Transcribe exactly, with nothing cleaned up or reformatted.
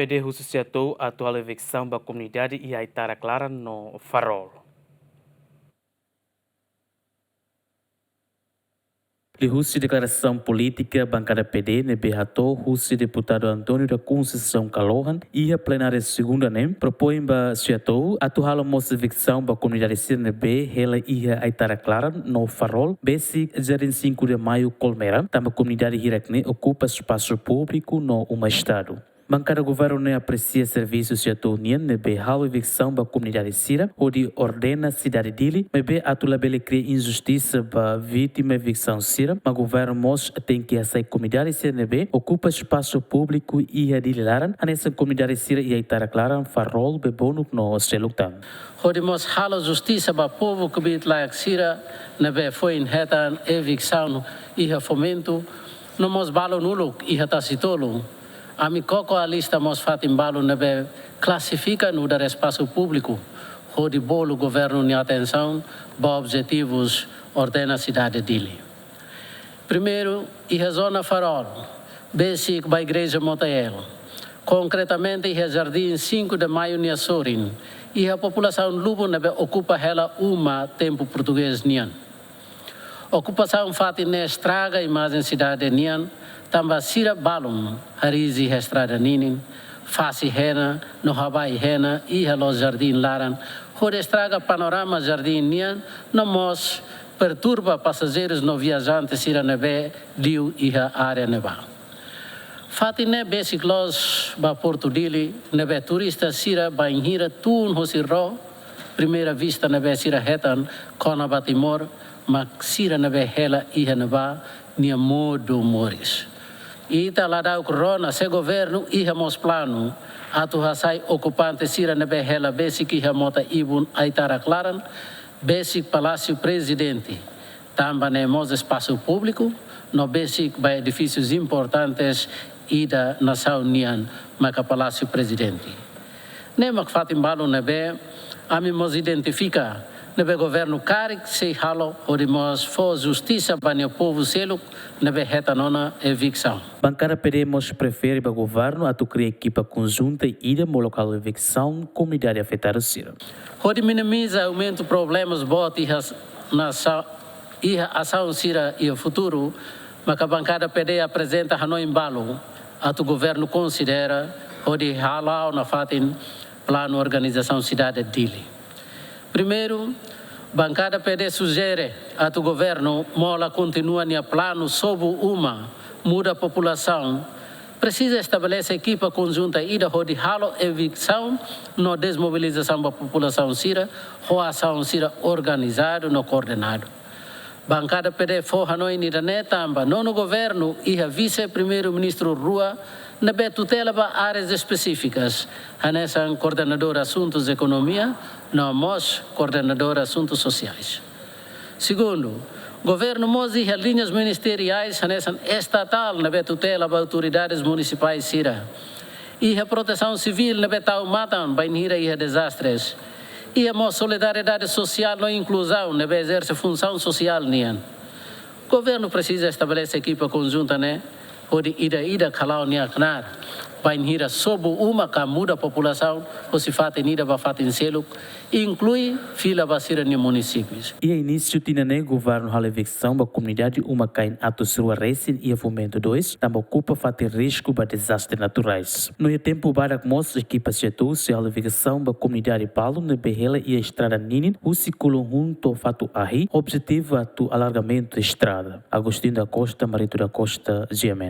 P D husu SEATOU atu halo eviksaun ba komunidade iha Aitarak Laran no Farol. Liuhusi deklarasaun polítika bankada P D ne'ebé hato'o husi deputadu António da Conceição Kalohan iha plenária segunda ne'e, propoin ba SEATOU atu halo mós eviksaun ba komunidade sira ne'ebé hela iha Aitarak Laran no Farol, besik Jardim Cinco de Maio Colmera, tanba komunidade hirak ne'e okupa espasu públiku no uma Estadu. Bankada governu ne'e apresia servisu SEATOU nian ne'ebé halo eviksaun ba komunidade sira hodi ordena sidade Dili, maibé atu labele kria injustisa ba vítima eviksaun sira, mas governu mós tenke hasai komunidade sira ne'ebé okupa espasu públiku iha Dili laran, hanesan komunidade sira iha Aitarak Laran, Farol, Bebonuk no seluk tan. Hodi mós halo justisa ba povu kbiit-laek sira ne'ebé foin hetan eviksaun iha Fomento, no mós balun uluk iha Tasitolu. Ami koko alista mós fatin balun ne'ebé klasifika nu'udar espasu públiku, hodi bolu governu nia atensaun ba objetivus ordena sidade Dili. Primeiru, iha zona Farol, besik ba Igreja Motael. Konkretamente, iha Jardim Cinco de Maio nia sorin, iha populasaun lubun ne'ebé okupa hela uma tempu portugés nian. Okupasaun fatin ne'e estraga imajen sidade nian, tanba sira balun hariis iha estrada ninin, fase hena no habai hena iha loos jardín laran, hodi estraga panorama jardín nian, no mós perturba pasajeirus no viajante sira ne'ebé liu iha área ne'ebá. Fatin ne'e besik loos ba Portu Dili, ne'ebé turista sira bainhira tun hosi ró, primeira vista ne'ebé sira hetan kona-ba Timor, mak sira ne'ebé hela iha ne'ebá nia modu moris. Ita ladauk rona se governu iha mós planu atu hasai okupante sira ne'ebé hela besik iha mota ibun Aitarak Laran, besik Palásiu Prezidente, tanba ne'e mós espasu públiku, no besik ba edifísius importantes ida nasaun nian, maka Palásiu Prezidente. Ne'e mak fatin balun ne'ebé ami mós identifika ne'ebé governu karik sei halo hodi mós fó justisa ba nia povu seluk ne'ebé hetan ona eviksaun. Bankada P D mós prefere ba governu atu kria ekipa konjunta ida molok halo eviksaun komunidade afetadu sira. Hodi minimiza aumentu problemas boot iha s-, na sa-, iha asaun sira iha futuru, maka bankada P D aprezenta hanoin balu atu governu konsidera hodi hala'o nafatin planu organizasaun sidade Dili. Primeiru, bankada P D sujere atu governu mola kontinua nia planu sobu uma, muda populasaun, presiza estabelese ekipa konjunta ida hodi halo eviksaun no dezmobilizasaun ba populasaun sira, ho asaun sira organizadu no koordenadu. Bankada P D fó hanoin ida-ne'e tanba nonu governu iha vise-primeiru-ministru rua ne'ebé tutela ba áreas espesífikas, hanesan koordenadór asuntus ekonomia, no mós koordenadór asuntus sosiais. Segundu, governu mós iha liñas ministeriais hanesan estatál ne'ebé tutela ba autoridades munisipais sira. Iha protesaun sivíl ne'ebé tau matan bainhira iha dezastres. Iha mós solidariedade sosiál no inkluzaun ne'ebé ezerse funsaun sosiál nian. Governu presiza estabelese ekipa konjunta ne'e hodi ida-idak hala'o nia knaar bainhira sobu uma ka muda populasaun hosi fatin ida ba fatin seluk, inklui fila ba sira-nia munisípius. Iha inísiu tinan ne'e, governu halo eviksaun ba komunidade uma-kain atus rua resin iha Fomento dois, tanba okupa fatin risku ba dezastre naturais. No iha tempu badak mós ekipa SEATOU sei halo eviksaun ba komunidade balu ne'ebé hela iha estrada ninin husi Kulunhun to'o Fatu Ahi, objetivu atu alargamentu estrada. Agostinho da Costa, Marito da Costa, G M N.